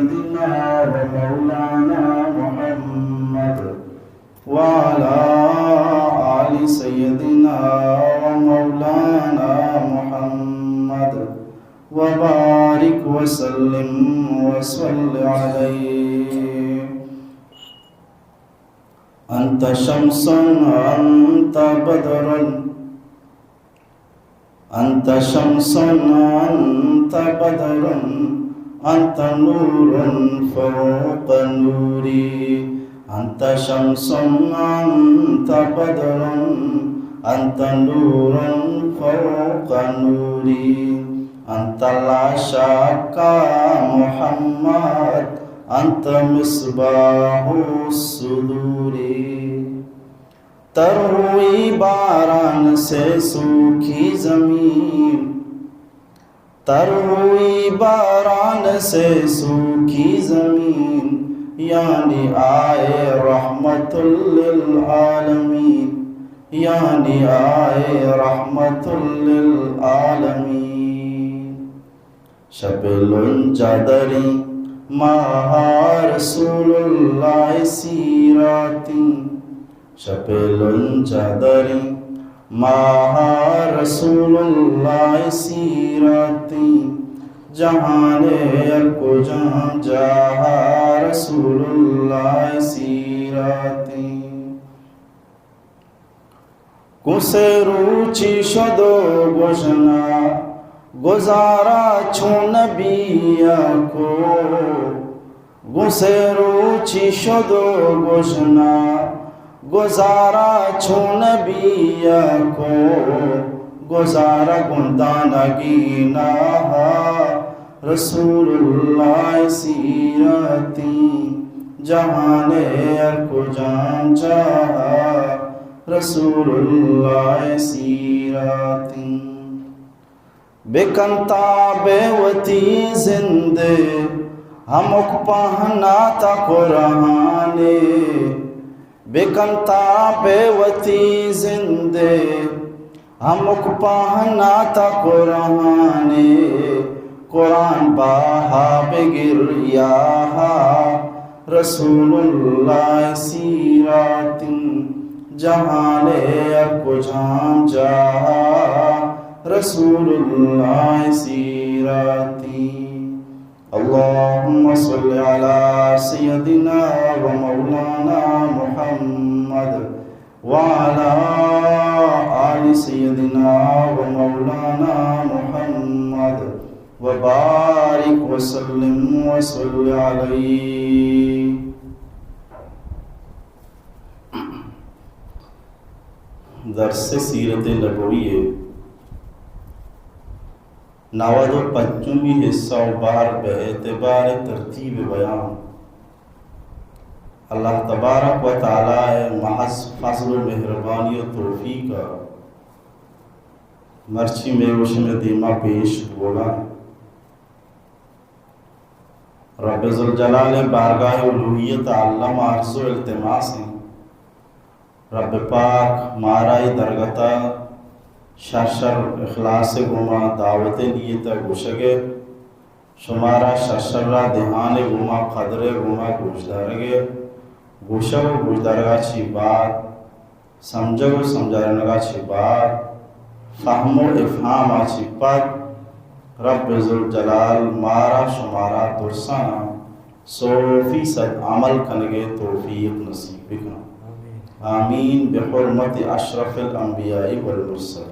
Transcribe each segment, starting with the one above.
سيدنا ومولانا محمد وعلى آل سيدنا ومولانا محمد وبارك وسلم وصل عليه. أنت شمس، أنت بدر، أنت شمس، أنت بدر، أنت نور فوق نوري. أنت شمس، أنت بدر، أنت نور فوق نوري. أنت لا شك محمد، أنت مصباح الصدور. تر ہوئی باران سے سوکھی زمین، تر ہوئی باران سے سوکھی زمین، یعنی آئے رحمت للعالمین، یعنی آئے رحمت للعالمین. شپ لنجا دریں ماہ رسول اللہ سیراتیں، شپ لنجا دریں ماہ رسول اللہ سیراتیں، جہان ہر کجام جاہ رسول اللہ سیراتیں. گوں سے روچی شد و گژنا، گزارا چون نبی کو. گوں سے روچی شد و گژنا، گزارا چون نبی کو. گزارا گوں دانگی ناہا، رسول اللہ سیراتیں، جہان ہر کجام جاہ رسول اللہ سیراتیں. بکن تاب وتی زندے ہمک پہنات قرآنے، بکن تاب وتی زندے ہمک پہنات قرآنے، قرآن بہا بگر یاہا، رسول اللہ سیراتیں، جہان ہر کجام جاہ رسول اللہ سیراتیں. اللهم صل على سيدنا ومولانا محمد وعلى آل سيدنا ومولانا محمد وبارك وسلم وصل عليه. درس سیرت نبوی نود و پنچمی حصہ و بہر بہ اعتبار ترتیب بیان اللہ تبارک و تعالی ء محض فضل و مہربانی و توفیق ء مرچی مئے و شمئے دیما پیش بوگا. رب ذوالجلال ء بارگاہ الوہیت ء الم عرض و التماس انت، رب پاک مارا اے درگت ء شر شر اخلاص ء گوما دعوت ء نیت ء گوشگ ء، شمارا شر شر ء دھیان ء گوما قدر ء گوما گوشدارگ ء، گوشگ و گوشدارگ ء چی بعد سمجھگ و سمجھارینگا چہ بعد، فہم و افہاما چہ پد، رب ذوالجلال مارا شمارا درسانا سو فیصد عمل کنگے توفیق نصیب بکن. آمین. بحرمت اشرف الانبیاء والمرسلین.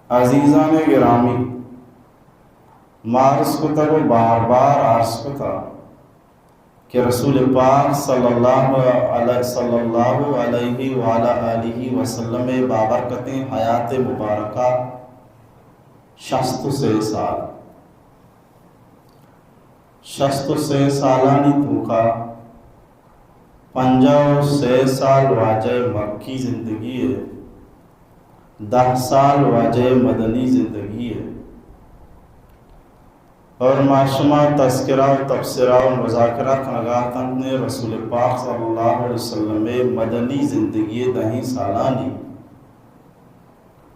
عزیزان گرامی، ما عرض کتگ و بار بار عرض کتگ کہ رسول پاک صلی اللہ علیہ، صلی اللہ علیہ وعلی آلہ وسلم ء بابرکتیں حیات مبارکہ شست و سے سال، شست و سے سالانی توکا پنجاہ و سے سال واجہ مکی زندگی ء، دہ سال واجہ مدنی زندگی ء. اور ما شما تذکرہ و تبصرہ و مذاکرہ کنگا اتنت نے رسول پاک صلی اللہ علیہ وسلم ء مدنی زندگی ء دہیں سالانی،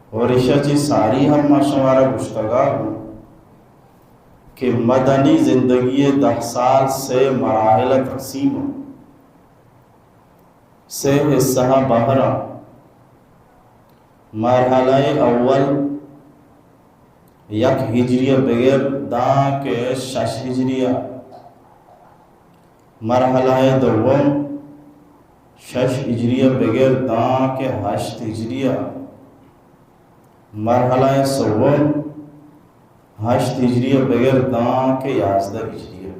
اور ایشا چی ساری ہم ما شمارا گشتگا ہوں کہ مدنی زندگی ءِ دہ سال سے مراحل ءَ تقسیم اَنت، سے حصہ ءَ بہر اَنت۔ مرحلہ اول یک ہجری ءَ بگر داں کہ شش ہجری ءَ، مرحلہ دوم شش ہجری ءَ بگر داں کہ ہشت ہجری ءَ، مرحلہ سوم ہشت ہجری ءَ بگر داں کہ یازدہ ہجری ءَ۔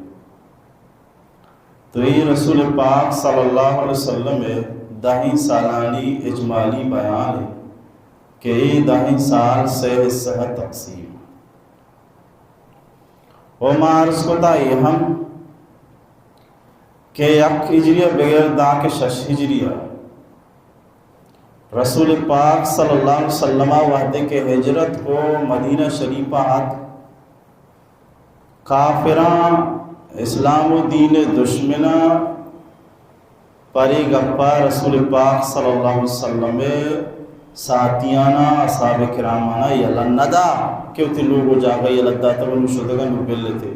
تو اے رسول پاک صلی اللہ علیہ وسلم ءِ دہیں سالانی اجمالی بیان اِنت کہ اے دہیں سال سے حصہ ءَ تقسیم۔ و ما عرض کتا اے ہم کہ یک ہجری ءَ بگر داں کہ شش ہجری ءَ، رسول پاک صلی اللہ علیہ وسلم ءَ وہدے کہ ہجرت کو، مدینہ شریف ءَ اتک، کافراں، اسلام و دین ءِ دشمناں پرے گپا رسول پاک صلی اللہ علیہ وسلم ءِ ساتیانا، اصحاب کرامانا یلہ ندا کہ وتی لوگ و جاگہ یلہ داتا و نو شدگا نو بلتے۔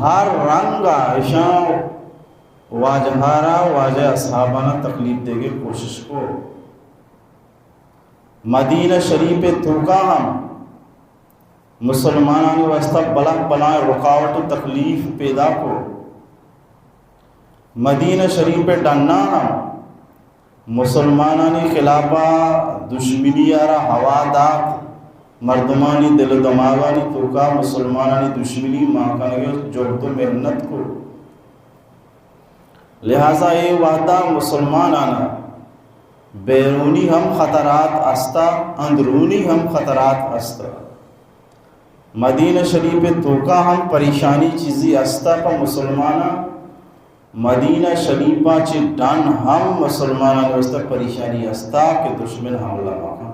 ہر رنگا اشاں واجہارا، واجہ اصحابانا تکلیف دیگے کوشش کو۔ مدینہ شریف ءِ توکا ہم مسلمانانی واسطہ بلاہ بلاہیں رکاوٹ و تکلیف پیدا کو۔ مدینہ شریف ءِ ڈنا ہم مسلمانانی خلافا دشمنی ءَ را ہوا دات، مردمانی دل و دماغانی توکا مسلمانانی دشمنی مان کنگ ءِ جہد و محنت کو۔ لہذا اے وہدا مسلمانانا بیرونی ہم خطرات استا، اندرونی ہم خطرات استا۔ مدینہ شریف ءِ توکا ہم پریشانی چیزی استا پہ مسلماناں۔ مدینہ شریفا چہ ڈن ہم مسلمانانی واسطہ پریشانی استا کہ دشمن حملہ مکن۔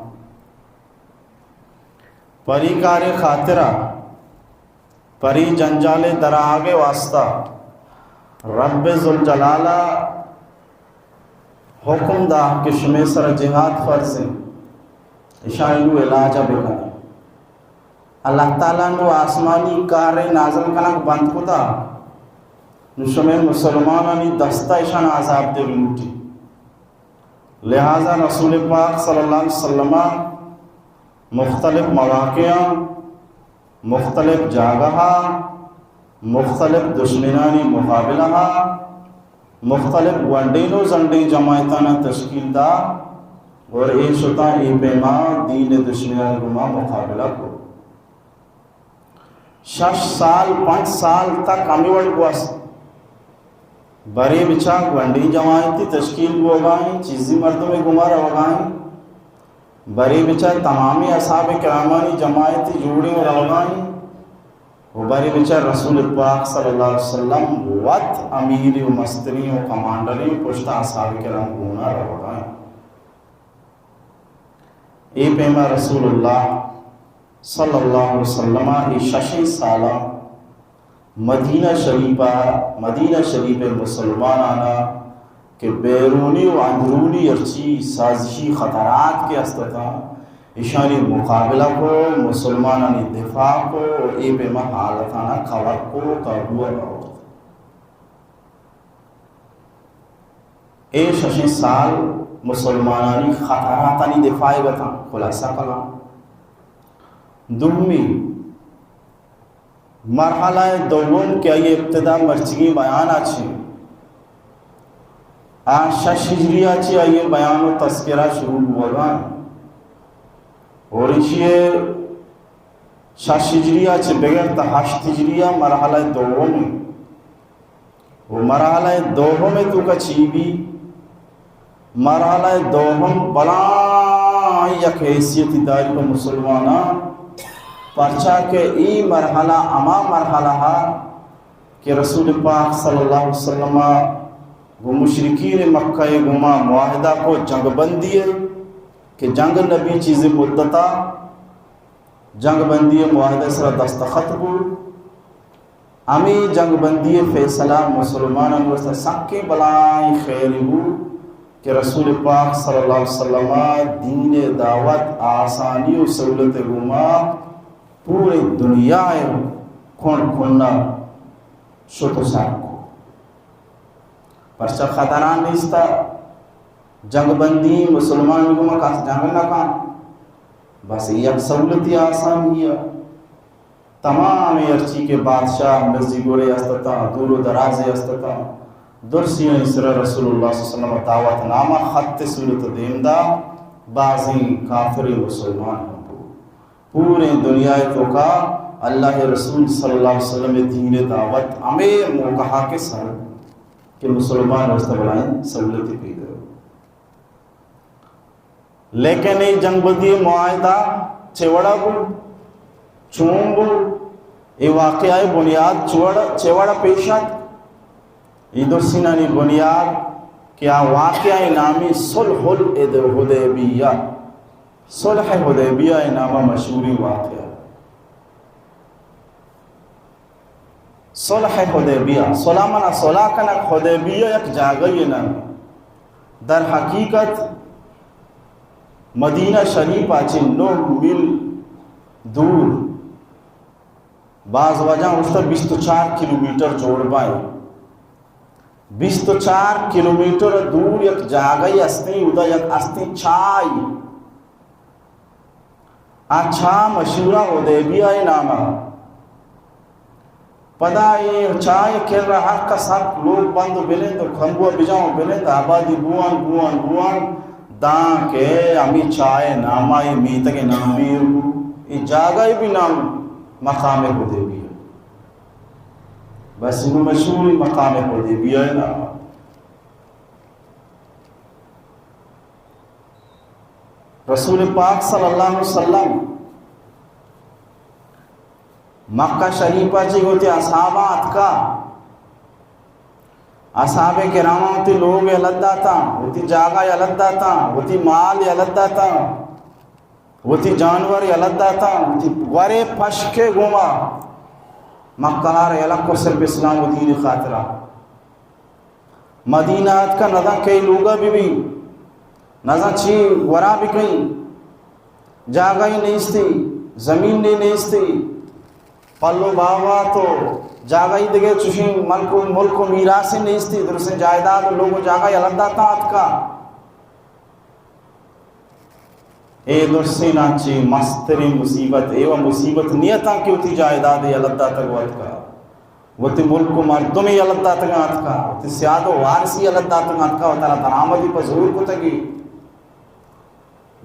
پری کارے خاطرا، پری جنجالے دراہگے واسطہ رب ذوالجلال ءَ حکم دا کہ شمے سر جہاد فرض اِنت، اشانی نو علاج ءَ بکن۔ اللہ تعالی نو آسمانی کارے نازل کنگ بند کتا، نو شمے مسلمانانی دستا اشان عذاب دے لوٹی۔ لہذا رسول پاک صلی اللہ علیہ وسلم مختلف مواقع، مختلف جاگہ، مختلف دشمنانی مقابلہ، مختلف گونڈین و زنڈین جماعتانا تشکیل دا اور اے شتاں اے پیما دین دشمنانی گوما مقابلہ کو۔ شش سال، پنچ سال تک ہمے وڑ گوست۔ برے بچار گونڈیں جماعتی تشکیل بوگائیں، چیزی مردم گوما روگائیں۔ برے بچار تمامی اصحاب کرامانی جماعتی جوڑیں و روگائیں۔ و برے بچار رسول پاک صلی اللہ علیہ وسلم وت امیر و مستریں و کمانڈریں، پشتا اصحاب کرام گونا روگائیں۔ اے پیما رسول اللہ صلی اللہ علیہ وسلم ءَ اے ششیں سالاں مدینہ شریف ءَ، مدینہ شریف ءِ مسلمانانا کہ بیرونی و اندرونی ہرچی سازشی خطرات کہ است اتاں، ایشانی مقابلہ کو، مسلمانانی دفاع کو، اے پیما حالتانا کور کو، قابو ءَ آورت۔ اے ششیں سال مسلمانانی خطراتانی دفاع ءَ اتاں۔ خلاصہ کلام، دومی مرحلہ دوم کہ آئی ابتدا مرچیگیں بیان ءَ چہ، آ شش ہجری ءَ چہ آئی بیان و تذکرہ شروع بوگا انت۔ اور ایشی شش ہجری ءَ چہ بگر تا ہشت ہجری ءَ مرحلہ دوم انت۔ و مرحلہ دوم ءِ توکا چی بی؟ مرحلہ دوم بلاہیں یک حیثیتی داری پہ مسلماناں، پرچا کہ اے مرحلہ ہما مرحلہ ءَ کہ رسول پاک صلی اللہ علیہ وسلم ءَ گوں مشرکین مکہ ءَ گوما معاہدہ کو، جنگ بندی ءَ کہ جنگ نبی چیزے مدتا، جنگ بندی ءِ معاہدہ ءِ سرا دستخط بوت۔ ہمے جنگ بندی ءِ فیصلہ مسلمانانی واسطہ سکیں بلاہیں خیرے بوت کہ رسول پاک صلی اللہ علیہ وسلم ءَ دین ءِ دعوت آسانی و سہولت ءِ گوما پورے دنیا ءِ کن کن ءَ شت و سر کو۔ پرچا خطرہ نیستا، جنگ بندی، مسلمان گوما کس جنگ نہ کن۔ بس یک سہولتی آسانی ہے۔ تمام ہرچی کہ بادشاہ نزیگورے است اتاں، دور و درازے است اتاں، درسیانی سرا رسول اللہ صلی اللہ علیہ وسلم دعوت نامہ خط صورت دیم دا، بازیں کافر مسلمان ہم بو۔ پوریں دنیا ءِ توکا اللہ ءِ رسول صلی اللہ علیہ وسلم ءِ دین ءِ دعوت ہمے موقع ءَ کہ سر کہ مسلمان واسطہ بلائیں سہولت پیدا۔ لیکن اے جنگ بندی معاہدہ چہ وڑا بو، چون بو، اے واقعہ ءِ بنیاد چہ وڑا، چہ وڑا پیش ات؟ اے درسینانی بنیاد کہ آ واقعہ ءِ نامی صلح الحدیبیہ، صلح حدیبیہ ءِ نام ءَ مشہوریں واقعہ۔ صلح حدیبیہ، صلح منا صلح کنگ، حدیبیہ یک جاگہے نام۔ در حقیقت مدینہ شریف ءَ چہ نو میل دور، بعض واجہاں گوشتہ بیست و چار کلومیٹر جوڑ بائیں۔ بیست و چار کلومیٹر دور یک جاگہے ہستیں، اودا یک ہستیں چاہے۔ آ چاہ مشہورہ حدیبیہ ءِ نام ءَ۔ پدا اے چاہ ءِ کرا ہر کس ہر لوگ بند و بنند و کمبو بجاں و بنند، آبادی بوان، بوان، بوان، داں کہ ہمے چاہ ءِ نام ءَ اے میتگ ءِ نام ایر بو۔ اے جاگہ ءِ بھی نام مقام حدیبیہ۔ بس انو مشہور مقام حدیبیہ ءِ نام ءَ۔ رسول پاک صلی اللہ علیہ وسلم مکہ شریف ءَ چہ وتی اصحاباں اتکا، اصحاب کراماں وتی لوگ یلہ داتاں، وتی جاگہ یلہ داتاں، وتی مال یلہ داتاں، وتی جانور یلہ داتاں، وتی گورے پشکے گوما مکہ ءَ را یلہ کو صرف اسلام و دین خاطرا۔ مدینہ اتکا، نزاں کئی لوگا بہ بی، نزاں چی گورا بہ کئی، جاگہے نیستی، زمینے نیستی، پل و باغات و جاگہے دگہ چوشیں ملک و، ملک و میراثے نیستی، درستیں جائیداد و لوگ و جاگہ یلہ داتاں اتکا۔ اے درسیناں چہ مستریں مصیبت، اے و مصیبت نیتاں کہ وتی جائیداد یلہ داتگ و اتکا، وتی ملک و مردم یلہ داتگاں اتکا، وتی سیاد و وارثی یلہ داتگاں اتکا، وتارا درآمدی پہ زور کتگی۔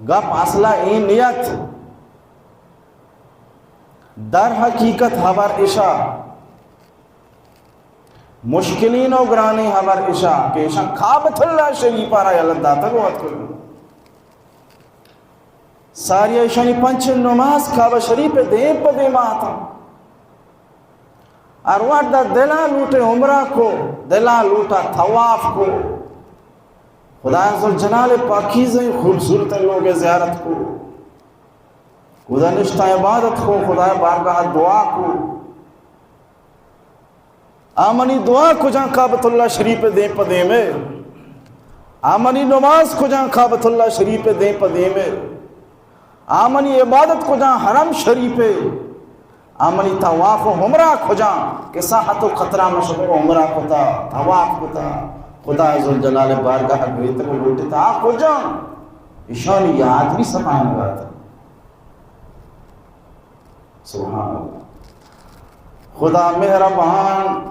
گپ اصلا اے نیت، در حقیقت ہبر اشا مشکلیں و گرانیں ہبر اشا کہ اشاں کعبۃ اللہ شریف ءَ را یلہ داتگ و اتکگ۔ ساری اشانی پنچ نماز کعبہ شریف ءِ دیم پہ دیم ءَ اتاں۔ ہر وھد ءَ دل ءَ لوٹے عمرہ کو، دل ءَ لوٹا طواف کو، خدا ذوالجلال ءِ پاکیزیں خوبصورتیں لوگ ءِ زیارت کو، خدا نشتا عبادت کو، خدا بارگاہ دعا کو۔ آ منی دعا کجاں کعبۃ اللہ شریف ءِ دیم پہ دیم ءَ؟ آ منی نماز کجاں کعبۃ اللہ شریف ءِ دیم پہ دیم ءَ؟ آ منی عبادت کجاں حرم شریف ءَ؟ آ منی طواف و عمرہ کجاں کہ ساعت و قطرہ مشکو عمرہ کتا، طواف کتا، خدا ذوالجلال ءِ بارگاہ ءَ گریتگ و لوٹتا، آ کجاں؟ اشانی یاد بھی سپاہی نہ داتگ۔ سبحان اللہ۔ خدا مہربان،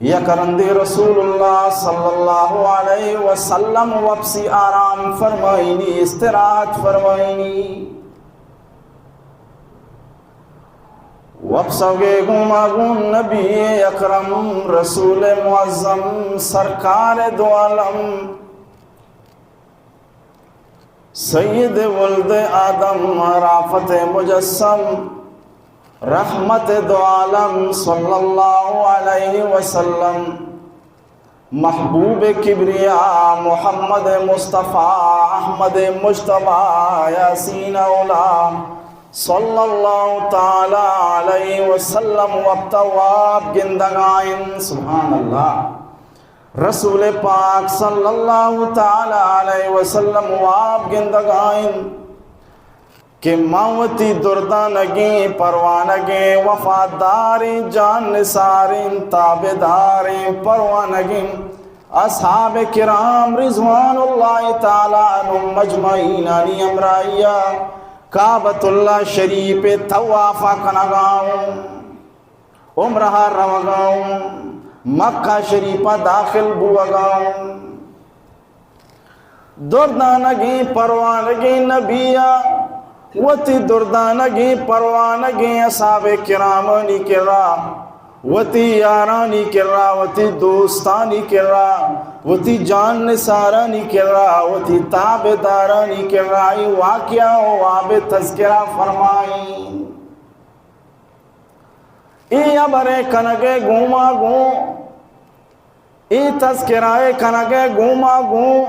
یک رندے رسول اللہ صلی اللہ علیہ وسلم وپسی آرام فرمائینی، استراحت فرمائینی۔ وپسوگے گوما گون نبی اکرم، رسول معظم، سرکار دو عالم، سید ولد آدم، رافت مجسم، رحمت دو عالم صلی اللہ علیہ وسلم، محبوب کبریا محمد مصطفی احمد مجتبی یاسین اولا صلی اللہ تعالی علیہ وسلم وپتا واب گندگائن۔ سبحان اللہ۔ رسول پاک صلی اللہ تعالی علیہ وسلم واب گندگائن۔ کہ من وتی دردانگیں، پروانگیں، وفاداریں، جان نثاریں، تابعداریں، پروانگیں اصحاب کرام رضوان اللہ تعالی عنہم اجمعینانی ہمراہیا کعبۃ اللہ شریف ءِ طواف ءَ کنگا اوں، عمرہ ءَ روگا اوں، مکہ شریف ءَ داخل بوگا اوں۔ دردانگیں پروانگیں نبی ءَ وتی دردانگیں پروانگیں اصحاب کرامانی کرا، وتی یارانی کرا، وتی دوستانی کرا، وتی جان نثارانی کرا، وتی تابعدارانی کرا اے واقعہ و واب تذکرہ فرمائیں۔ اے ہبر ءِ کنگ ءِ گوما گوں، اے تذکرہ ءِ کنگ ءِ گوما گوں،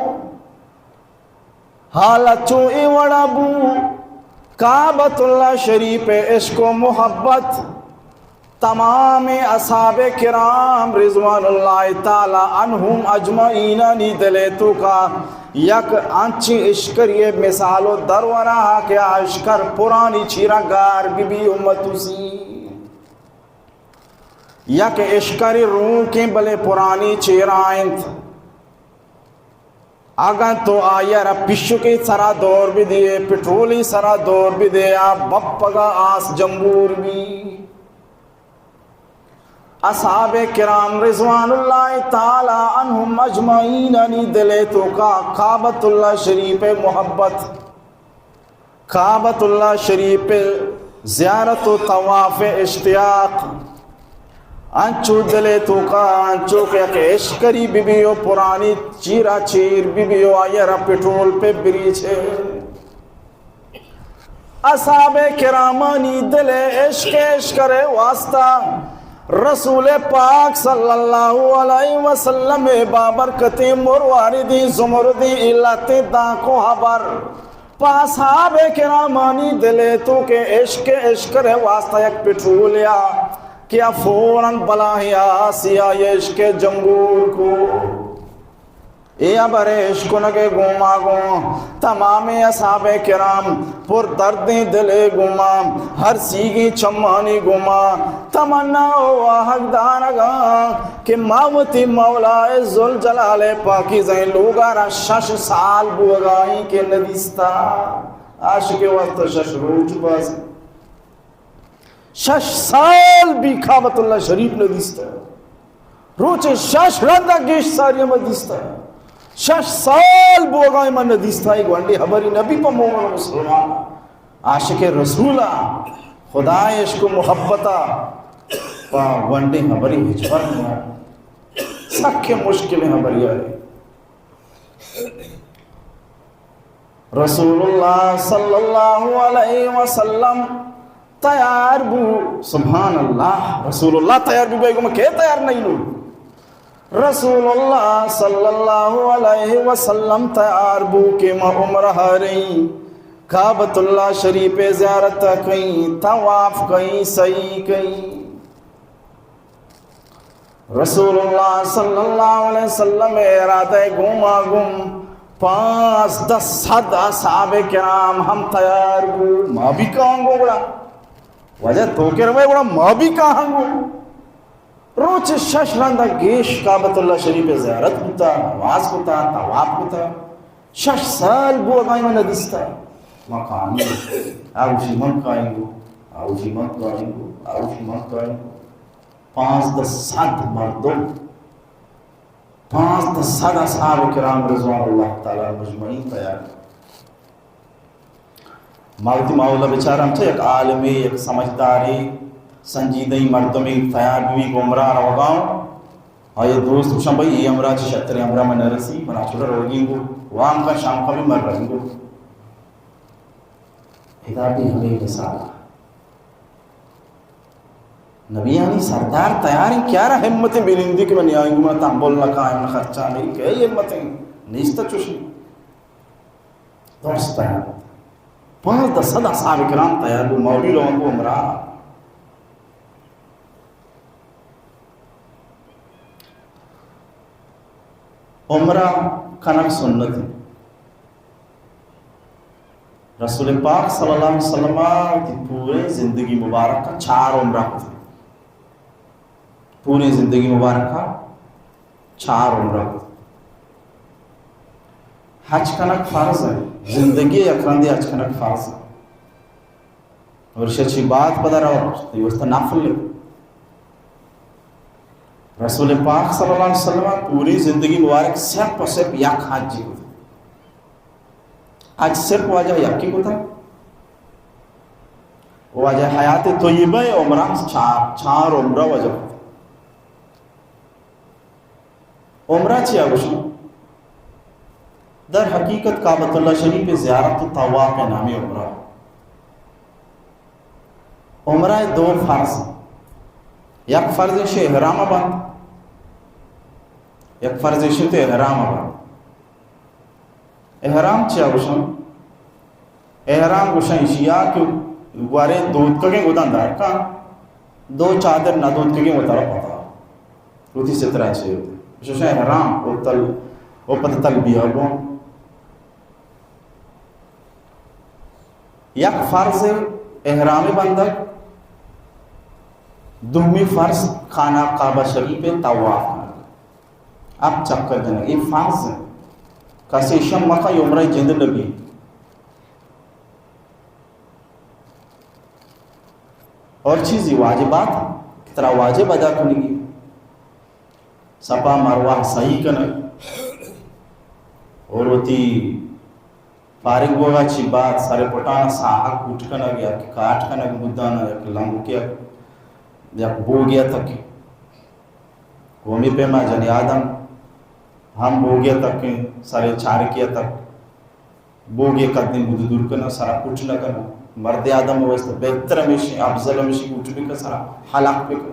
حالت چو اے وڑا بو، کعبۃ اللہ شریف ءِ عشق و محبت تمام اصحاب کرام رضوان اللہ تعالی عنہم اجمعینانی دل ءِ توکا یک انچیں اشکری ءِ مثال و درورا کہ آ اشکر پرانی چیرا گار بی بی امت اسی۔ یک اشکری روکیں بلے پرانی چیرا انت۔ اگاں تو آئی ءَ را پشکے سرا دور بدئے، پٹرولے سرا دور بدئے، آ بپگا آس جمبور بی۔ اصحاب کرام رضوان اللہ تعالی عنہم اجمعینانی دل ءِ توکا کعبۃ اللہ شریف ءِ محبت، کعبۃ اللہ شریف ءِ زیارت و طواف ءِ اشتیاق انچو دل ءِ توکا انچو کہ یک اشکری بہ بی و پرانی چیرا چیر بہ بی و آئی ءَ را پٹرول پہ بریچے۔ اصحاب کرامانی دل ءِ عشق ءِ اشکر ءِ واسطہ رسول پاک صلی اللہ علیہ وسلم ءِ بابرکتیں مرواریدیں زمردیں علتیں دانک و ہبر پہ اصحاب کرامانی دل ءِ توکا عشق ءِ اشکر ءِ واسطہ یک پٹرولے آ کہ آ فوراً بلاہیں آسے آئی ءِ عشق ءَ جمبور کو۔ اے ہبر ءِ اشکنگ ءِ گوما گوں تمامیں اصحاب کرام پر دردیں دل ءِ گوما، ہر سیگیں چمانی گوما تمنا و واہگ دارگاں کہ ما وتی مولا ءِ ذوالجلال ءِ پاکیزہیں لوگا را شش سال بوگا ایں کہ ندیستا۔ عاشق ءِ واسطہ شش روچ باز۔ شش سال بی کعبۃ اللہ شریف ندیستا۔ روچے شش رندا گیش ساری ہم دیستا۔ شش سال بوگا ایں من ندیستا۔ اے گونڈیں ہبرے نبی پہ مومن و مسلمان۔ عاشق رسول ءَ، خدا ءِ عشق و محبت ءَ پہ گونڈیں ہبرے ہچبر نہ۔ سکیں مشکلیں ہبرے آئی۔ رسول اللہ صلی اللہ علیہ وسلم تیار بو۔ سبحان اللہ، رسول اللہ تیار بو، بیگم کے تیار نہیں نو؟ رسول اللہ صلی اللہ علیہ وسلم تیار بو کہ ما عمرہ رئیں، کعبۃ اللہ شریف ءِ زیارت کئیں، طواف کئیں، سعی کئیں۔ رسول اللہ صلی اللہ علیہ وسلم ءِ ارادہ ءِ گوما گوں پانزدہ سد اصحاب کرام ہم تیار بو۔ ما بھی کاہاں گوں گڑا۔ واجہ تو کہ روئے گڑا ما بھی کاہاں گوں۔ روچ شش رندا گیش کعبۃ اللہ شریف ءِ زیارت کتا، نماز کتا، طواف کتا۔ شش سال بوگا ایں من ندیستا۔ ما کاہاں گوں۔ آ گوشی من کاہاں گوں۔ آ گوشی من کاہاں گوں۔ آ گوشی من کاہاں گوں۔ پانزدہ سد مردم، پانزدہ سد اصحاب کرام رضوان اللہ تعالی علیہم اجمعین تیار۔ ما وتی ماحول ءَ بچاراں، چہ یک عالمے، یک سمجھدارے، سنجیدہیں مردمے تیار بی گوں عمرہ روگا اوں۔ آئی دوست گوشاں، بھئی، اے عمرہ چہ شتریں عمرہ من نرسی، من آ چوڑا روگی گوں، وام کا شام کا بھی من رنگو۔ ادا بھی ہمیں مثال۔ نبیانی سردار تیار ایں، کیا را ہمت ایں بنندی کہ من نیائیں گوں، من تنبل نہ کائیں، من خرچہ نہیں، کئی ہمت ایں؟ نیست چوشی۔ درست تیار۔ پانزدہ سد اصحاب کرام تیار بو، مولوی لوگوں کو عمرہ۔ عمرہ کنگ سنت ایں۔ رسول پاک صلی اللہ علیہ وسلم ءَ وتی پوریں زندگی مبارک ءَ چار عمرہ کت۔ پوریں زندگی مبارک ءَ چار عمرہ کت۔ حج کنگ فرض اِنت، زندگی ءَ یک رندے حج کنگ فرض اِنت۔ اور شہ چی بعد پدا رو، یہ واسطہ نفل اِنت۔ رسول پاک صلی اللہ علیہ وسلم ءَ پوری زندگی مبارک صرف اور صرف یک حج کت۔ حج صرف واجہ یکی کتا۔ واجہ حیات طیبہ عمرہ چار، چار عمرہ واجہ کتا۔ عمرہ چیا گوشن؟ در حقیقت کعبۃ اللہ شریف زیارت و طواف نامی عمرہ۔ عمرہ دو فرض۔ یک فرض شہ احرام بند، یک فرض شہ تو احرام بند۔ احرام چیا گوشن؟ احرام گوشن ایشیا کہ گوارے دوتکگیں گدان درکا، دو چادر نہ دوتکگیں وتارا پتا۔ وتی سترا چے ہوتے۔ شوشن احرام و تل، و پتہ تلبیہ گون۔ یک فرض احرام بندگ، دومی فرض خانہ کعبہ شریف طواف کنگ۔ اب چکر جنگ، یہ فرض ہے۔ کسی شم مکہ عمرہ جند نبی۔ اور چیزی واجبات کہ ترا واجب ادا کنگی، صفا مروہ سعی کنگ، اور وتی فارغ بوگا چی بعد سر پٹان ساہ کوٹ کنگ یا کہ کاٹ کنگ مدانا یا کہ لنگوکیا یا بوگیا تک۔ قومی پیما جنی آدم ہم بوگیا تک، سر چارکیا تک۔ بوگے قدیں بود دور کناں، سرا کٹ نہ کناں۔ مرد آدم واسطہ بہتر ہمیشی، افضل ہمیشی کٹ بکن، سرا حلق بکن۔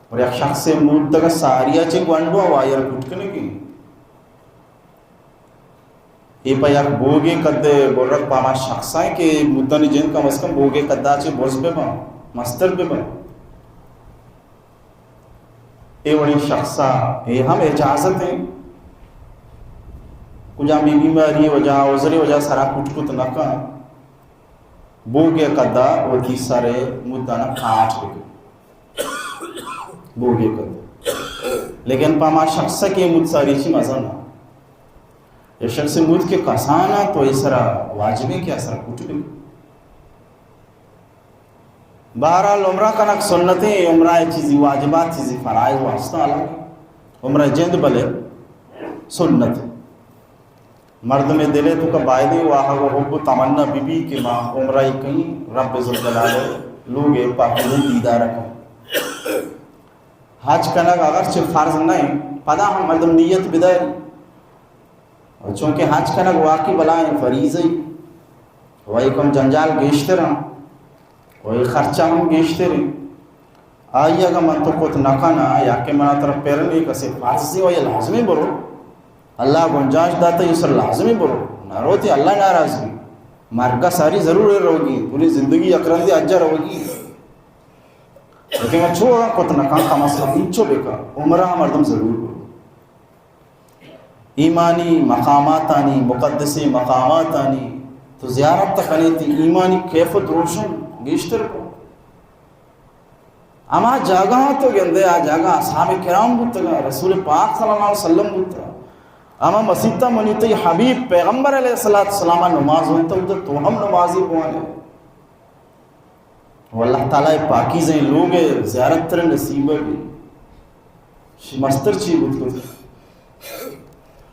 اور یک شخص مودگا ساریا چے گونڈو آ وایر کٹ کنگی۔ اے پہ یک بوگے قدے برگ پہ ہما شخصاں کہ مدانی جند کم از کم بوگے قدا چے برز بباں، مستر بباں۔ اے وڑیں شخصا اے ہم اجازت ہیں۔ کجام بی بیماری وجہ، عذر وجہ سرا کٹ کت نہ کن۔ بوگے قدا وتی سر مدانا کاٹ بکن۔ بوگے قدا۔ لیکن پہ ہما شخص کہ مد ساری چی مزن نہ۔ اے شخص مد کے کسانا تو اے سرا واجبی کہ سرا کٹ بکن۔ بہرحال، عمرہ کنگ سنت ہے، عمرہ چیزی واجبات، چیزی فرائض واسطہ الگ۔ عمرہ جند بلے سنت۔ مردم دلے تو کا بایدے واہگ و حب و تمنا بی بی کہ ما عمرہ کہیں رب ذوالجلال لوگ پاک دیدار کن۔ حج کنگ اگرچہ فرض نہیں، پدا ہم مردم نیت بداری۔ و چونکہ حج کنگ واقعی بلائیں فریضہ ای، و اے کم جنجال گیشتر ہیں، و اے خرچہ ہم گیشتر ہیں۔ آئی اگاں من تو کت نہ کناں، یا کہ منا ترا پر نہیں کسے فرض سی و یا لازمی برو، اللہ گنجائش داتا یہ سر لازمی برو، نہ روتی اللہ ناراض بی۔ مرگا ساری ضرور روگی، پوری زندگی یک رندی حجا روگی۔ لیکن من چو اگاں کت نہ کناں، کم از کم انچو بکن، عمرہ مردم ضرور برو۔ ایمانی مقاماتانی، مقدسیں مقاماتانی تو زیارت کنئے، تئی ایمانی کیف و دروشم گیشتر کو۔ ہما جاگہاں تو گندئے، آ جاگہ اصحاب کرام بوتگا، رسول پاک صلی اللہ علیہ وسلم بوتگا۔ ہما مسیتا منی تئی حبیب پیغمبر علیہ الصلوۃ والسلام نماز وانتا، تو ہم نمازی بوانے۔ و اللہ تعالی پاکیزیں لوگ زیارت تر نصیب بی۔ شی مستر چی بوت کت؟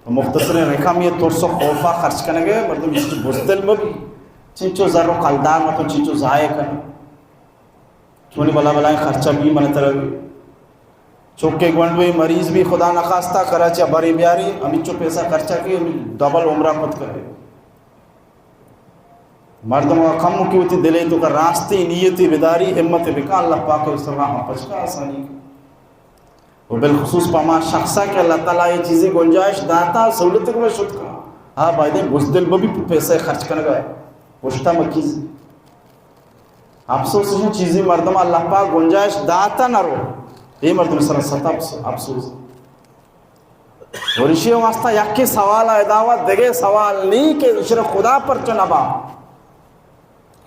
و مختصر رقم یہ ترس و خوفا خرچ کنگے، مردم اس بزدل مبی۔ چنچو زر و کلدار متو چنچو ضائع کن۔ چونی بلا بلائیں خرچہ بی من تر۔ چوکے گونڈوے مریض بی خدا نخواستہ کراچی بری بیاری، ہمچو پیسہ خرچہ کی، ہمیں ڈبل عمرہ کت کرے۔ مردم ء کم کہ وتی دلے تو کا راستی نیتی بداری، ہمت بکا، اللہ پاک اس طرح ہم پچکا آسانی کا۔ و بالخصوص پہ ہما شخصا کہ اللہ تعالی یہ چیزیں گنجائش داتا، سہولت کو شت کا، ہاں بایدیں بزدل ببی پیسہ خرچ کنگا، پشتا مکیز۔ افسوس ہے چیزیں مردم اللہ پاک گنجائش داتا نہ رو، یہ مردم سر ستا افسوس۔ اور ایشی واسطہ یکے سوال ءَ ادا وت دگہ سوال نی کہ ایشرا خدا پرچہ نبا؟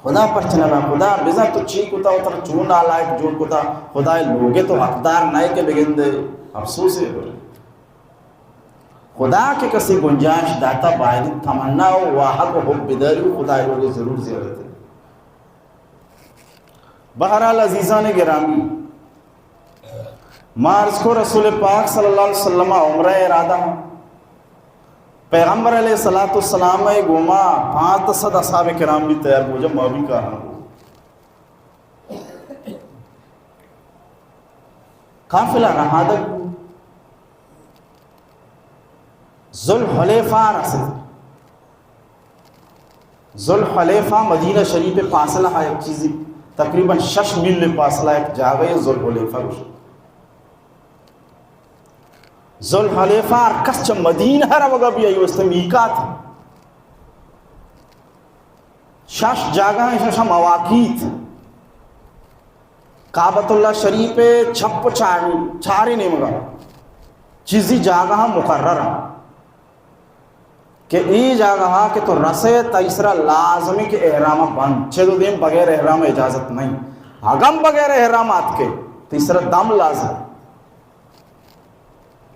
خدا پرچہ نبا؟ خدا بزاں تو چی کتا، و ترا چون نالائق جوڑ کتا؟ خدا ءِ لوگ ءِ تو حقدار نئے کہ بگندے۔ افسوس ءِ گڑا۔ خدا کہ کسے گنجائش داتا، باید تمنا و واہگ و حب بداری و خدا ءِ لوگ ءَ ضرور زیارت۔ بہرحال عزیزان گرامی، ما عرض کو رسول پاک صلی اللہ علیہ وسلم ءَ عمرہ ءِ ارادہ، پیغمبر علیہ الصلوۃ والسلام ءِ گوما پانچ صد اصحاب کرام بھی تیار بوجا، ما بھی کاہاں بو۔ قافلہ رہادگ بو۔ ذوالحلیفہ رسید۔ ذوالحلیفہ مدینہ شریف ءِ فاصلہ ءَ یک چیزی تقریباً شش میل ءِ فاصلہ ءَ یک جاگہ ءَ ذوالحلیفہ گوشت۔ ذوالحلیفہ ہر کس چہ مدینہ روگا بھی آئی واسطہ میقات۔ شش جاگہ ہیں، شش مواقیت۔ کعبۃ اللہ شریف ءِ چپ و چار، چاریں نیمگا چیزی جاگہ مقرر ہیں۔ کہ اے جاگہ کہ تو رسے، تئی سرا لازمی کہ احرام بند، چد و دیم بغیر احرام اجازت نہیں۔ اگم بغیر احرام آتکے، تئی سرا دم لازم،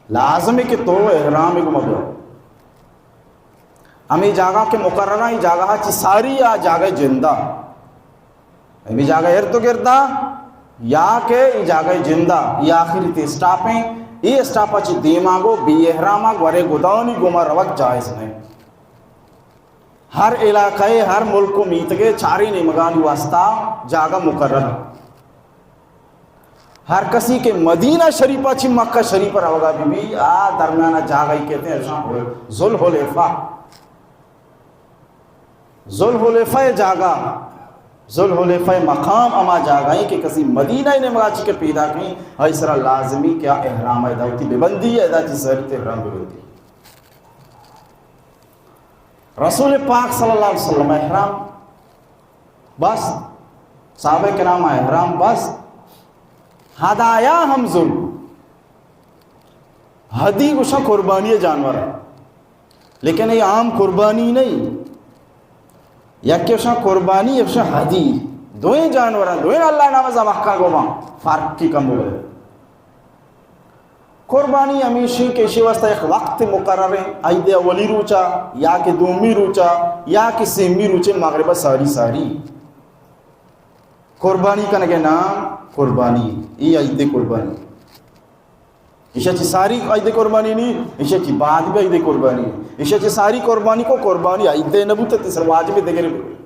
لازمی کہ تو احرام گو مبیا۔ ہمیں جاگہ کہ مقرر ہیں، اے جاگہ چی ساری یا جاگہ جندہ۔ ہمے جاگہ ارد و گردا یا کہ اے جاگہ جندا، اے آخری تے اسٹاپ ہیں۔ اے اسٹاپ چی دیما گو بے احراما گورے گدانی گوما روگ جائز نہیں۔ ہر علاقہ، ہر ملک و میتگے چاریں نیمگانی واسطہ جاگہ مقرر۔ ہر کسی کہ مدینہ شریفہ چی مکہ شریفہ روگا بی بی، آ درمیانہ جاگہ ہی کہتے ہیں ذوالحلیفہ۔ ذوالحلیفہ جاگہ، ذوالحلیفہ مقام ہما جاگہ ہیں کہ کسی مدینہ نیمگا چی کہ پیدا کہیں، آئی سرا لازمی کہ احرام ادا وتی ببندی، ادا چی ساری تے احرام ببندی۔ رسول پاک صلی اللہ علیہ وسلم احرام بست، صحابہ کرام احرام بست، ہدایا ہم ذبح۔ ہدی گوشاں قربانی جانور، لیکن اے عام قربانی نہیں۔ یکے گوشاں قربانی، یکے گوشاں ہدی۔ دوئیں جانوراں، دوئیں اللہ نام ذبح کا گوما فرق کی کم ہوئے۔ قربانی ہمیشی کہ اشی واسطہ یک وقت مقرر ہے، عید اولی روچا یا کہ دومی روچا یا کہ سیمی روچے مغرب ساری ساری۔ قربانی کنگے نام قربانی، اے عید قربانی۔ ایشی چی ساری عید قربانی نی، ایشی چی بعد بھی عید قربانی نی۔ ایشی چی ساری قربانی کو قربانی عید نہ بوتے، تیسرا واجب دگرے بوتے۔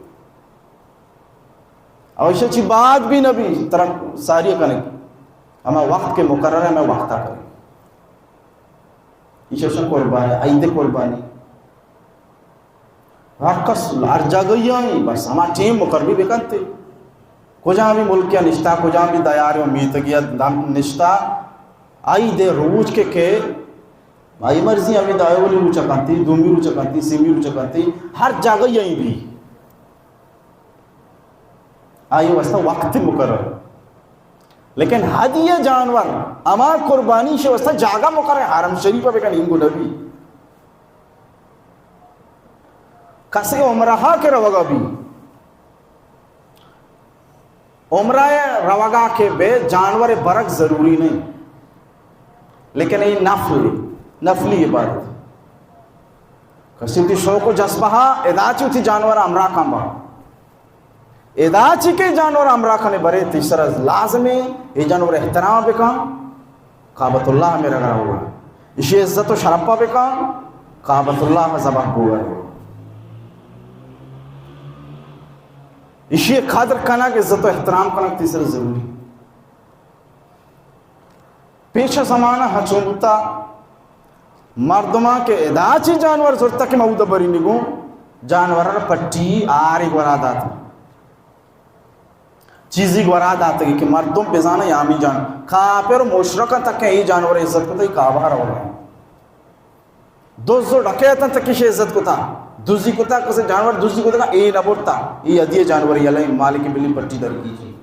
اور ایشی چی بعد بھی نہ بھی، ترا ساری کنگے۔ ہما وقت کہ مقرر ہے، ہما وقتا کنگے۔ ایشی چی قربانی، عید قربانی۔ ہر کس ہر جاگہ ای آئی، بس ہما ٹیم مقرری بکنتے۔ کجام بھی ملک یا نشتا، کجام بھی دیار و میتگی یا دم نشتا، آئی دے روچ کے کہ آئی مرضی ہمیں دائے اولی روچ کنتی، دومی روچ کنتی، سیمی روچ کنتی، ہر جاگہ ای آئی بھی۔ آئی واسطہ وقت مقرر۔ لیکن ہدی جانور، ہما قربانی شے واسطہ جاگہ مقرر، حرم شریف بکن، انگو نبی۔ کسے عمرہ کہ روگا بی، عمرہ روگا کہ بے جانور برگ ضروری نہیں، لیکن اے نفل، نفلی عبادت۔ کسے وتی شوق و جذبہ ادا چی وتی جانور ہمراہ کن با۔ ادا چی کہ جانور ہمراہ کنے برے، تئی سرا لازمی اے جانور احترام بکن، کعبۃ اللہ میرا گھر ہوگا، اشی عزت و شرپا بکن، کعبۃ اللہ ذبح ہوگا، اشی قدر کنگ، عزت و احترام کنگ تئی سرا ضروری۔ پیش زمانہ ہچون بوتا، مردماں کہ ادا چی جانور زرتا کہ مودا بری نگوں، جانور پٹی آری گورا دات، چیزی گورا داتگی کہ مردم بزانا یامی جان، کافر و مشرک تک اے جانور عزت کتا، اے کعبہ روگا۔ دز و ڈکیت انت کہ ایشی عزت کتا، دزی کتا، کسے جانور دزی کتا، اے نہ برتا، اے ہدی جانور یلہ مالک بلی پٹی در کیجی۔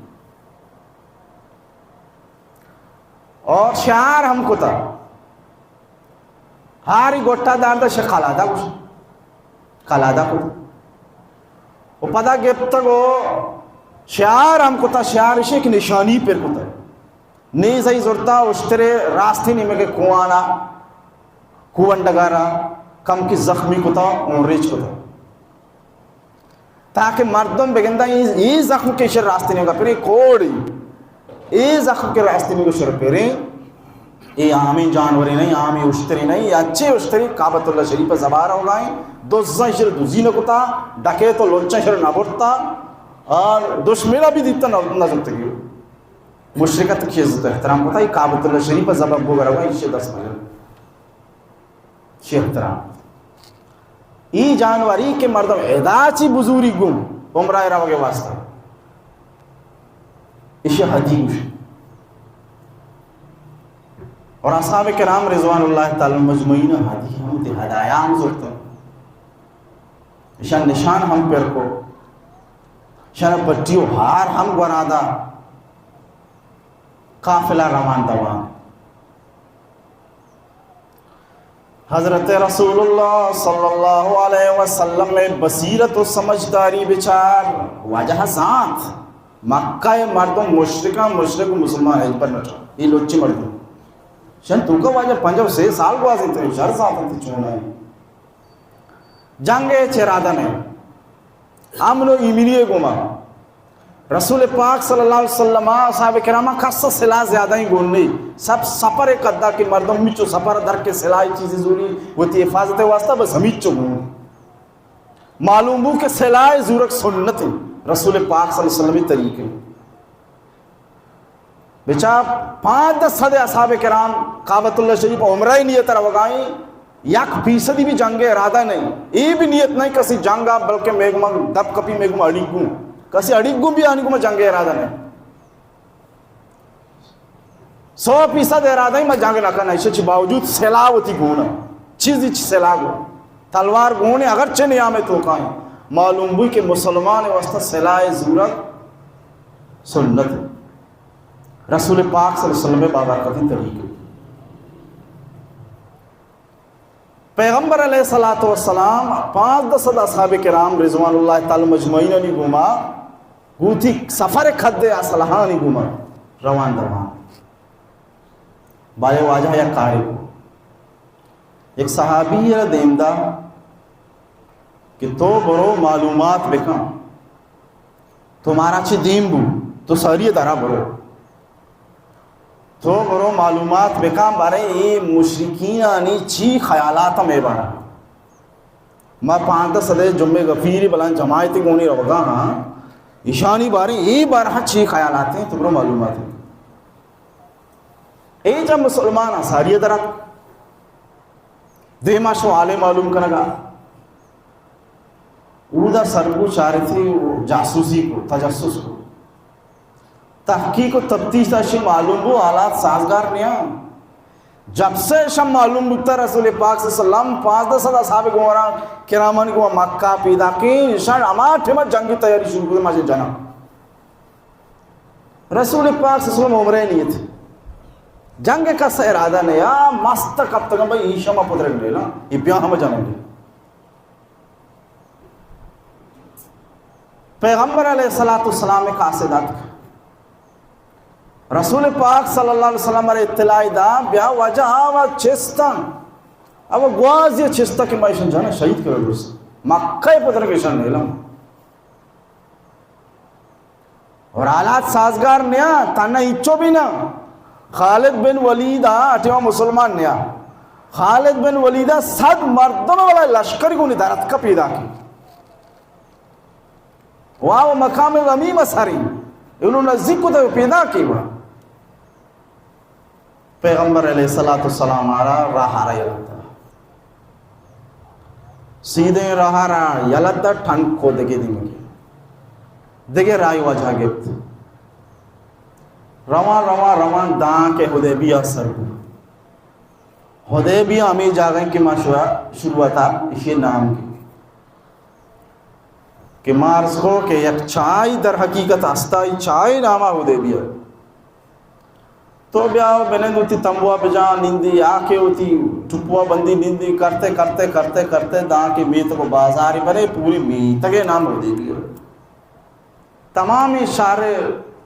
اور شعار ہم کتا، ہاری گٹا دار دا شہ قلادہ گوش، قلادہ کت۔ و پدا گپتگ و شعار ہم کتا، شعار اشی کہ نشانی پر کتا۔ نیزئی زرتا اشترے راستی نیمگے کوہانا، کوہنڈگارا کم کی زخمی کتا و ریچ کتا۔ تاکہ مردم بگندہ اے، اے زخم کہ شر راستی نیمگا پرے کوڑی، اے زخم کہ راستی نیمگا شر پرے، اے عامی جانوری نہیں، عامی اشتری نہیں، اے اچھے اشتری کعبۃ اللہ شریف زبار ہو گائیں، دزاں شر دزی نہ کتا، ڈکے تو لوچاں شر نہ برتا، اور دشمنا بھی دیتا نہ، نہ زرتگی۔ مشرکت کی عزت احترام کتا، اے کعبۃ اللہ شریف زبر بو گرا ایشی دست مجل۔ شی احترام۔ ای جانوری کہ مردم ادا چی بزوری گوں عمرہ روگ واسطہ۔ ایشی حدی گوش۔ اور اصحاب کرام رضوان اللہ تعالی مجمعین حدی ہم تے ہدایا ہم زرتن۔ ایشان نشان ہم پر کو۔ ایشان پٹی و ہار ہم گورادا۔ قافلہ روان دوان۔ حضرت رسول اللہ صلی اللہ علیہ وسلم ءِ بصیرت و سمجھداری بچار، واجہ زانت مکہ ءِ مردم مشرکاں، مشرک و مسلمان ہچبر نہ ٹر۔ اے لچی مردم شن توکا واجہ پنجاہ و سے سال گوازینت، شر زانت انت چون ہے۔ جنگ ءِ چہ ارادہ نہ۔ امن و ایمنی ءِ گوما۔ رسول پاک صلی اللہ علیہ وسلم ءَ اصحاب کرام ءَ کس ءَ سلاح زیادہ ہی گون نہیں۔ سب سفر ءِ قدا کہ مردم ہمیچو سفر در کے سلاح چیزی زوری وتی حفاظت ءِ واسطہ بس ہمیچو گون۔ معلوم بو کہ سلاح زورگ سنت ہے، رسول پاک صلی اللہ علیہ وسلم ءِ طریقے۔ بچا پانزدہ صد اصحاب کرام کعبۃ اللہ شریف عمرہ ءِ نیت ءَ روگائیں، یک فیصدی بھی جنگ ءِ ارادہ نہیں، اے بھی نیت نہیں کسی جنگ ءَ، بلکہ میگما دپ کپی میگما اڑیگوں، کسی اڑیگوں بھی آنی گما جنگ ءِ ارادہ نہیں۔ سو فیصد ارادہ ہی ما جنگ نہ کناں، ایشی چی باوجود سلاح وتی گون، چیزی چی سلاح گون، تلوار گون، اگرچہ نیام توکائیں، معلوم بوئی کہ مسلمان واسطہ سلاح زورگ سنت ہے۔ رسول پاک صلی اللہ علیہ وسلم ءِ بابرکتیں طریقے۔ پیغمبر علیہ الصلوۃ والسلام پانزدہ صد اصحاب کرام رضوان اللہ تعالی مجمعین انی گوما گوتی سفر ءِ قد اسلحہ انی گوما روان دوان۔ بارے واجہ یک کارے کو۔ یک صحابی ءَ دیم دا کہ تو برو معلومات بکن، تو مارا چی دیم بو، تو ساری درا برو، تو برو معلومات بکن بارے اے مشرکینانی چی خیالات ہم اے بارا۔ ما پانزدہ صد جمعہ غفیری بلان جماعت گونی روگا ہاں، ایشانی بارے اے بارہ چی خیالات ہیں تو برو معلومات۔ اے جب مسلمان انصاری درات دیما شو حال معلوم کنگا۔ اودا سرگو چارتی و جاسوسی کو، تجسس کو، تحقیق و تفتیش تا شی معلوم بو حالات سازگار نیا۔ جب سے شم معلوم بوتا رسول پاک صلی اللہ علیہ وسلم پانزدہ صد اصحاب گورا کرامانی کو مکہ پیدا کی، شان ہما ٹھما جنگی تیاری شروع کو، مجھے جنا۔ رسول پاک صلی اللہ علیہ وسلم عمرہ نیت۔ جنگ کس ارادہ نیا، مست کپتگا بھئی ایشما پدرگ نیلا، یہ بیا ہم جنگ۔ پیغمبر علیہ الصلوۃ والسلام قاصدات۔ رسول پاک صلی اللہ علیہ وسلم ءَ اطلاع دا، بیا واجہ آوا چستن۔ اب گوازی چستا کہ ما ایشن جانا شہید کرو درست۔ مکہ پدرگ ایشن نیلم۔ اور حالات سازگار نیا، تنہا ہچو بھی نہ۔ خالد بن ولید آ، اٹیما مسلمان نیا۔ خالد بن ولید آ صد مردم والا لشکر گونی درتکا پیدا کی۔ واو مقام غمیم سری، انو نزدیک کو تو پیدا کی وا۔ پیغمبر علیہ الصلوۃ والسلام آرا راہ آرا یلہ دا۔ سیدھے راہ آرا یلہ دا ٹھنک کو دگے دیمگے۔ دگے راہی واجہ گپت۔ روان، روان، روان داں کہ حدیبیہ سر بو۔ حدیبیہ ہمیں جاگہ کہ ما شروع، شروعاتا اشی نام کی۔ کہ ما عرض کو کہ یک چاہی در حقیقت ہستا، ای چاہی ناما حدیبیہ۔ تو بیا بنند وتی تمبوا بجا نندی، آ کہ وتی ٹپوا بندی نندی، کرتے کرتے کرتے کرتے داں کہ میتگ و بازاری بنے، پوری میتگے نام حدیبیہ۔ تمامی شہر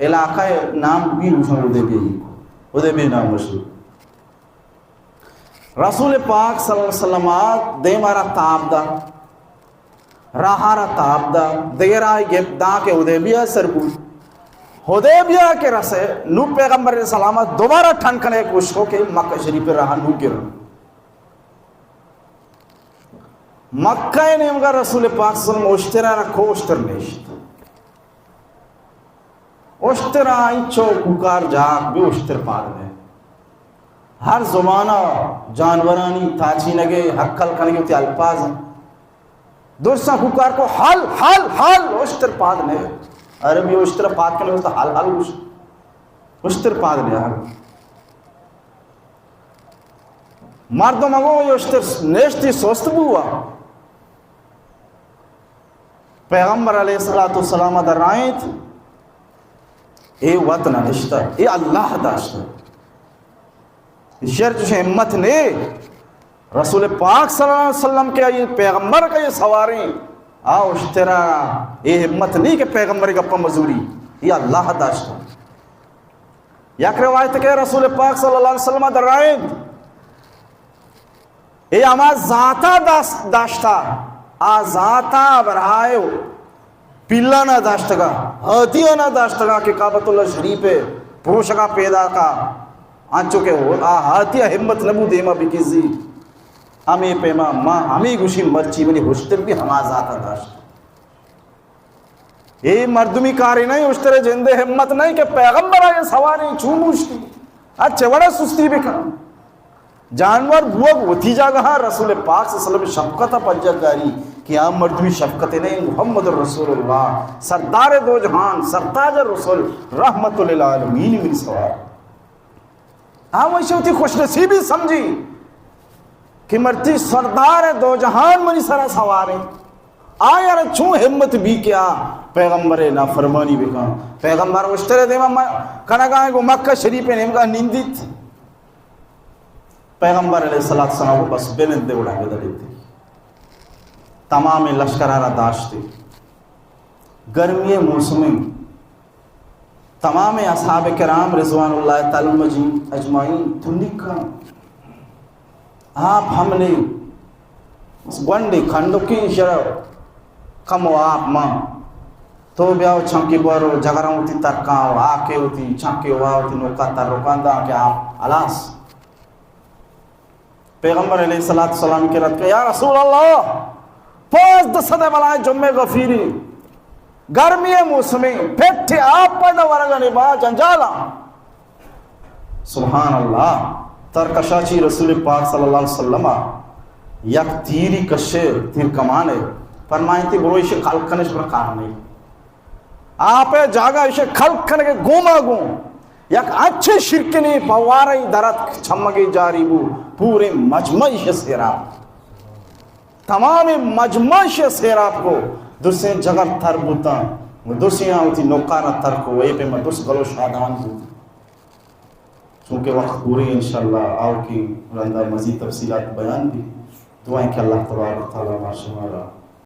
علاقہ نام بھی حدیبیہ ہی، حدیبیہ نام مشہور۔ رسول پاک صلی اللہ علیہ وسلم دیما را تاب دا، راہ را تاب دا، دگہ راہ گپت داں کہ حدیبیہ سر بود۔ حدیبیہ کہ رسے، نو پیغمبر علیہ السلام دوبارہ ٹھن کنے کوشش کو کہ مکہ شریف راہ نو گر۔ مکہ نیمگا رسول پاک صلی اللہ علیہ وسلم اشترا را کو، اشتر نیشت۔ اشتر انچو کوکار جاک بی، اشتر پاد نے۔ ہر زمانہ جانورانی تاچینگے، ہکل کنگے وتی الفاظ۔ درساں کوکار کو، ہل، ہل، ہل، اشتر پاد نے۔ عربی اشتر پاد کنے تو ہل، ہل گوش۔ اشتر پاد نے، ہل۔ مردم اگو اشتر نیشتی سست بوا۔ پیغمبر علیہ الصلوۃ والسلام درائینت، اے وت نہ نشتہ، اے اللہ داشتہ۔ شر چش ہمت نے، رسول پاک صلی اللہ علیہ وسلم کے، اے پیغمبر کا یہ سواریں، آ اشترا اے ہمت نہیں کہ پیغمبر گپا مزوری، اے اللہ داشتہ۔ یک روایت کہ رسول پاک صلی اللہ علیہ وسلم درائینت، اے ہما ذاتا دست داشتا، آ ذاتا برائے پیلانا داشتگا، ہاتیانا داشتگا کہ کعبۃ اللہ شریف پروشگا پیدا کا، انچو کہ آ ہاتیا ہمت نبو دیما بکزی۔ ہمیں پیما ما ہمیں گوشی مرچی منی ہشتر بھی ہما ذاتا داشت۔ اے مردمی کارے نہیں، اشترے جندے ہمت نہیں کہ پیغمبر آئے سواریں چون موشتی۔ اچھے وڑا سستی بکن۔ جانور بوگ وتی جاگہ، رسول پاک صلی اللہ علیہ وسلم شفقت پجت داری کہ آ مردمی شفقت نہیں، محمد رسول اللہ، سردار دو جہان، سرتاج رسول، رحمت للعالمین منی سوار۔ ہمشہ وتی خوش نصیبی سمجھی کہ مرچی سردار دو جہان منی سرا سواریں۔ آیا را چون ہمت بی کہ آ پیغمبر نافرمانی بکن؟ پیغمبر اشترے دیما م-، کنگا گو مکہ شریف نیمگا نندیت۔ پیغمبر علیہ الصلوۃ والسلام کو بس بنندے وڑا بدلیت۔ تمام لشکر را داشتے۔ گرمی موسم، تمام اصحاب کرام رضوان اللہ تعالی علیہم اجمعین تنکا آپ ہم نے گونڈے کھنڈکیں شر کم و آپ ماں تو بیا و چنکے بر و جگراں وتی ترکاں و آکے وتی چنکے وا وتی نوکا ترکاں دا کہ آپ ہلاس۔ پیغمبر علیہ الصلوۃ والسلام کے رد کہ یا رسول اللہ، پانزدہ صد بلائیں جمعے غفیری، گرمی موسمی، پھٹے آپ پیدا ورگا نے با جنجالا۔ سبحان اللہ، ترکشا چی رسول پاک صلی اللہ علیہ وسلم یک تیری کشے، تیر کمانے، فرمائیتی برو ایشی خلق کنش پر کار نہیں۔ آپ جاگہ ایشی خلق کنگے گوما گوں یک اچھے شرکنی پوارئی درت چمگے جاری بو، پورے مجمع ایشی سیراب، تمام مجمع ایشی سیراب کو، درسیں جگر تر بوتاں، درسیں آوتی نوکارا تر کو، اے پہ ما درس گلو شادان بوتاں۔ چونکہ وقت پورے، انشاءاللہ آؤکی رندا مزید تفصیلات بیان بی۔ دعائیں کہ اللہ تبارک و تعالی ما شمارا